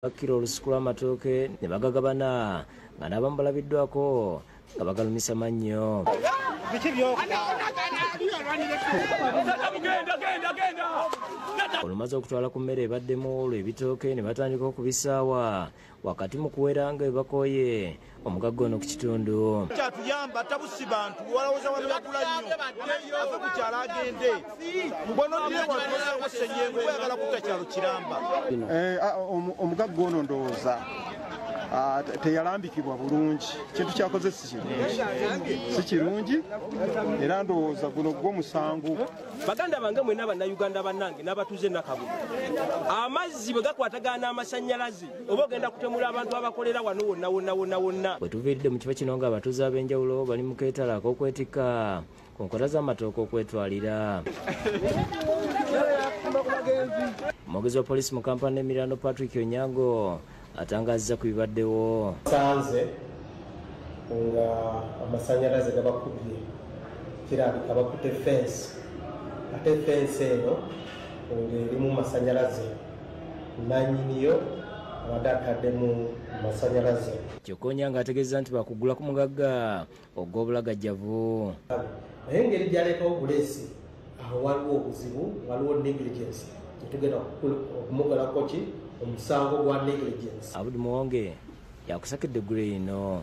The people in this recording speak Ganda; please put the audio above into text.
Bakkira olusuku lw'amatooke ne bagagabana nga n'abamu balabiddwako nga bagalumisa mannyo. Olumaze okutwala ku mmere ebaddemu olwo ebitooke ne batandika okubisaawa wakati mu kuwera nga bwe bakooye omugagga ono ku kitundu. Kyatuyamba tabusi bantu walowooza wano bagula nnyo ave ku kyalo agende mbonodire watuosawo Ssenyengo oyagala kutta kyalo kiramba. Omugagga ono ndowooza teyalambikibwa bulungi, kintu kyakoze si kirungi, si kirungi era ndowooza guno gwo musango. Baganda bange mwenna Bannayuganda bannange n'abatuuze Nakabugo, amazzi bwe gakwatagana n'amasannyalaze oba ogenda kutemula abantu abakolera wano wonna wonna wonna wonna. Bwe tuviiridde mu kifo kino ng'abatuuze ab'enjawulo bali mu keetalo ak'okwetikka ku nkota z'amatooke okwetwalira. Omwogezi wa poliisi mu Kampala n'emiriraano Patrick Onyango atangazza ku bibaddewo. Nsanze nga amasannyalaze gabakubye, kirabika bakutte fensi, ate fensi eno ng'erimu masannyalaze, nannyiniyo abadde ataddemu masannyalaze. Kyokka Onyango ategeezezza nti bakugula ku mugagga ogw'obulagajjavu. Naye engeri gy'alekawo buleesi awo waliwo obuzibu, waliwo negligence, tetugenda okumugalako ki omusango gwa negligence. Abudu Muwonge yakusakidde eggulu eno.